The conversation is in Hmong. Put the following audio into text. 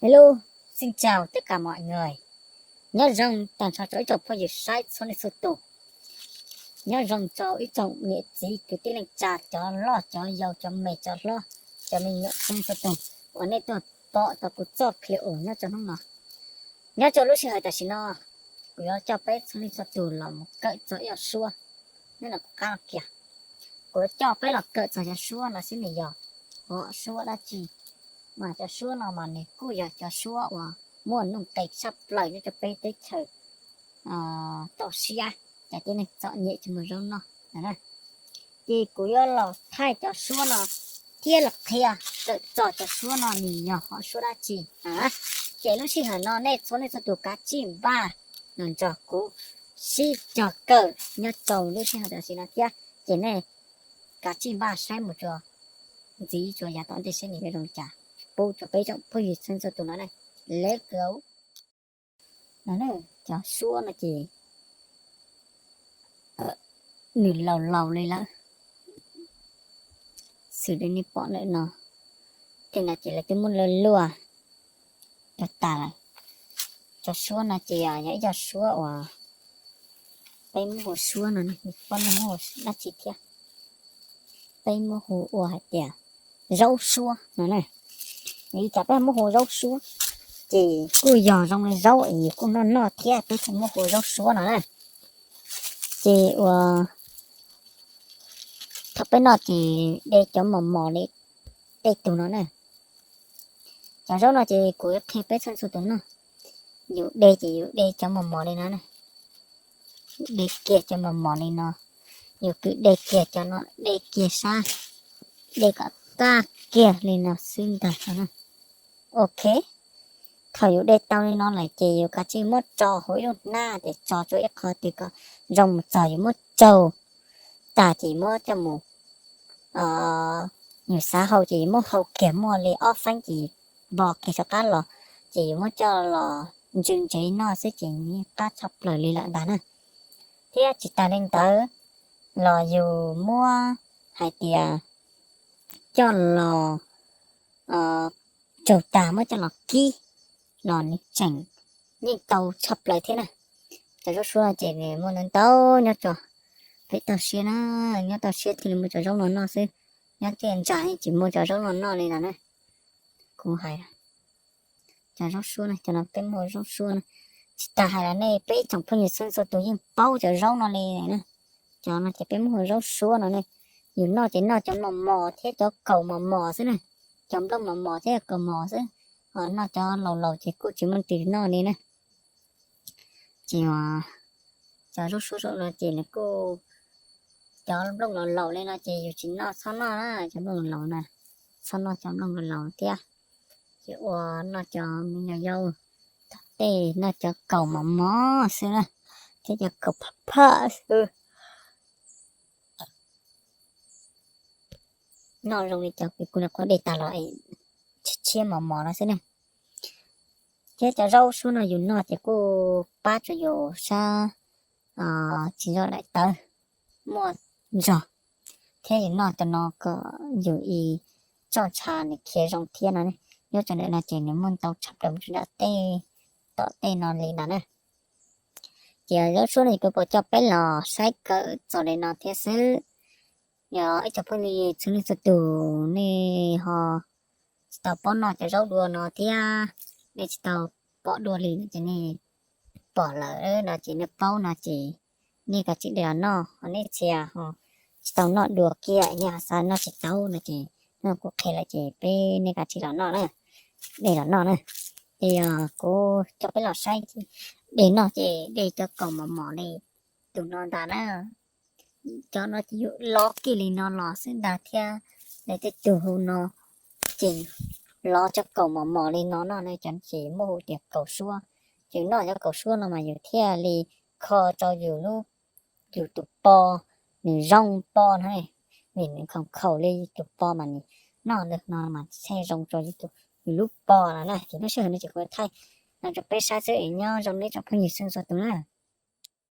Hello, xin chào tất cả mọi người. Nyob zoo tag nrho rau ib tsoom phooj ywg saib txhua leej txhua tus. Nyob zoo rau ib tsoom niam txiv kwv tij neej tsa cov loj cov yau cov me cov hlob cov me nyuam txhua leej txhua tus uas nej tuaj pom tau kuv txoj clip nyob rau hnub no. Nyob rau lub sij hawm tam sim no, kuv yuav coj peb txhua leej txhua tus los mus kawm txog ib co suab. Nyob no kuv qab los kiag, kuv yuav coj peb los kawm txog cov suab no xwb nws yog hom suab dab tsi. Mas cov suab no mas nws kuj yog cov suab uas muaj nuj nqis tshaj plaws nyob rau peb teb chaws toj siab, cov tib neeg txom nyem tsis muaj zaub noj. Ces kuv yuav los thaij cov suab no thiab los qhia kawm txog cov suab no nws yog hom suab dab tsi. Ces lub sij hawm no nej txhua leej txhua tus kav tsij npaj los nrog kuv sib cog kawm nyob rau lub sij hawm tam sim no thiab. Ces nej kav tsij npaj saib mus txog ntxiv tsuas yav tom ntej saib nws yuav zoo li cas, pub rau peb tsoom phooj ywg txhua txhua tus no ne. Let's go. No, cov suab no ces nws laus laus li lawm, xws li nej pom ntawm no, tej no ces lawv twb muab luaj luaj rau tas lawm. Cov suab no ces yog ib co suab uas peb muab hu suab no, peb muab hu dab tsi thiab, peb muab hu ua hais tias zaub suab no ne. Vim li cas peb muab hu zaub suab? Ces kuj yog zoo li zaub es kuj noj noj thiab, peb thiaj muab hu zaub suab no na. Ces uas thaum peb noj ces de cov mos mos li tej tug no na. Cov zaub no ces kuv qhia peb txhua txhua tus noj. Yus de ces yus de cov mos mos li no na. Yus de kiag cov mos mos li no. Yus kwv de kiag cov no, de kiag sab, de kom tag kiag li no xwb ntag no na. Ok, thaum yus de tau li no lawm ces yus kav tsij muab tso hauv ib lub hnab, ces tso rau ib qho twg kom zoo mus txog, yus muab tsaug tas ces muab coj mus, yus xav hau ces yus muab hau kiag, muaj li ob feeb ces npo kiag rov qab los, ces yus muab coj los ntsw ntsev noj xwb ces yeej qab tshaj plaws li lawm ntag na. Thiab tsis tas li ntawd los yus muab hais tias coj los tsaug tas muab coj los kib los nws tseem yeej tau tshaj plaws thiab na. Cov zaub suab no ces nws muaj ntau ntau nyob rau peb toj siab na, nyob toj siab thiaj li muaj cov zaub no noj xwb, nyob tej ntsa yeej tsis muaj cov zaub no noj li ntag na. Kuv hais cov zaub suab no, cov no peb muaj zaub suab no. Tsis tas hais los nej peb tsoom phooj ywg txhua txhua tus yeej paub cov zaub no li na. Cov no ces peb muab hu zaub suab no ne. Yus noj ces noj cov mos mos thiab cov kaus mos mos xwb na, cov nplooj mos mos thiab kaus mos xwb, ho noj cov laus laus ces kuj tsis muaj leej twg noj li na. Ces cov zaub suab zaub no ces nws kuj, cov nplooj laus laus li no ces yus tsis noj, txhob noj na, cov nplooj laus laus na, txhob noj cov nplooj laus laus thiab. Ces ua noj cov me nyuam yaus, tom tej noj cov kaus mos mos xwb na, thiab cov kaus phaj phaj xwb. Noj zoo li cov kuv nyuam qhuav de tas los tshiab tshiab mos mos no xwb na. Thiab cov zaub suab no yus noj ces kuj pab rau yus sab tsis zoo daim tawv muaj zog, thiab yus noj cov no kom yus ib txoj ntsha nws khiav zoo thiab no. Nyob rau ntawm no ces nws muaj ntau tshaj plaws mus rau nram tej tom tej no li ntag na. Ces zaub suab no kuv puas coj peb los saib kawm txog li no thiab xwb. Yog ib tsoom phooj ywg txhua leej txhua tus nej ho tsis tau paub noj cov zaub dua no thiab, nej tsis tau pom dua li no ces nej pom lawm no ces nej paub no ces nej kav tsij de los noj, ho nej txhia ho tsis tau noj dua kiag, nej ho xav noj tsis tau no ces kuv qhia lawm ces peb nej kav tsij los noj na, de los noj na. Ces yog kuv coj peb los saib de noj ces de cov kaus mos mos li tus no ntag na. Cov no ces yus lov kiag li no los xwb ntag thiab. Lawv tej tug hu no ces lov cov kaus mos mos li no noj ne, cov ces muaj hu tias kaus suab. Ces noj cov kaus suab no mas yus thiaj li kho rau yus lub, yus tus po, nws zoo po na, vim nws khaus khaus li yus tus po mas nws noj ntawm no mas thiaj zoo rau yus lub po no na. Ces lub sij hawm no ces kuv thaij no rau peb saib xwb, nyob zoo nej tsoom phooj ywg txhua txhua tus na.